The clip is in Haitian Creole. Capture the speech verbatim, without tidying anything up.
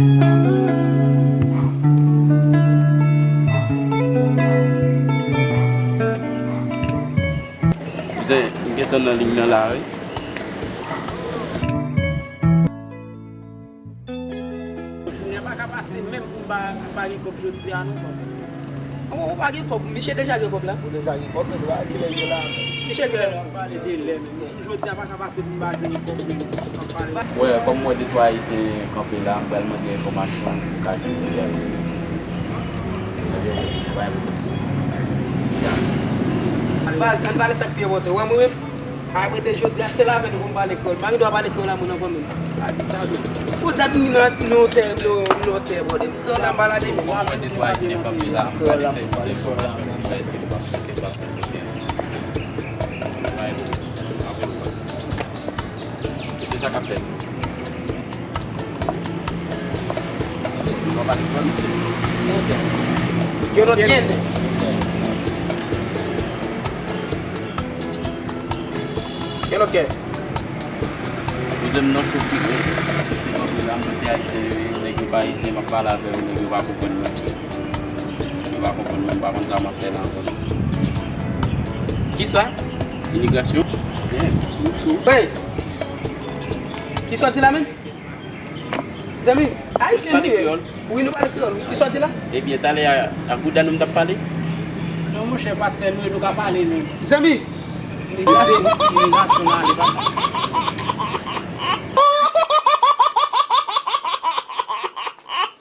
Kouzen, m gentan nan liy nan la, wi. Jounen pa ka pase menm pou m pa, pa gen kòb jodi a non, papa. Ou, ou pa gen kòb, misye deja gen kòb la. Ou deja gen kòb, men ou pa kilè l ye la. Misye gen lè w ap pale de lè, men jodi a pa ka pase pou m pa gen kòb, men w ap pale. Wè, kòm m wè de twa Ayisyen kanpe la, m pral mande enfòmasyon pou ka di kilè. Baz, ann pale sa k pi enpòtan. Ou wè mwen menm? Apre de jodi a, se l avè nou pou m pale kreyòl. M pa gen dwa pale kreyòl a moun ankò menm. Pa di sa, wi. Pou dat nou nan, nou tè, nou, nou tè, brother. Kreyòl la, m pale de. Bon, mwen de twa Ayisyen kanpe la, m pral eseye pote enfòmasyon pou mwen, èske li p ap, èske li p ap fè kote. Mwen, apre nou pale. E se sa k ap fèt. Yo no tiene. Yo lo que. Kouzen m nan cho pi gwo. Yo kanpe la, m panse Ayisyen yo ye, nèg yo pa Ayisyen, m ap pale avè yo, nèg yo pa konprann mwen. Yo pa konprann mwen, m pa konn sa m ap fè la ankò. Kisa? Imigrasyon? Byen, nou cho. Hey! Ki sòti la menm? Zanmi, Ayisyen nou ye. Wi, nou pale kreyòl, wi. Ki sòti la? Ebyen, talè a, ak bouda nou m t ap pale? Non, monchè, patnè nou ye, nou ka pale, nou. Zanmi! Imigrasyon, imigrasyon la, li pa.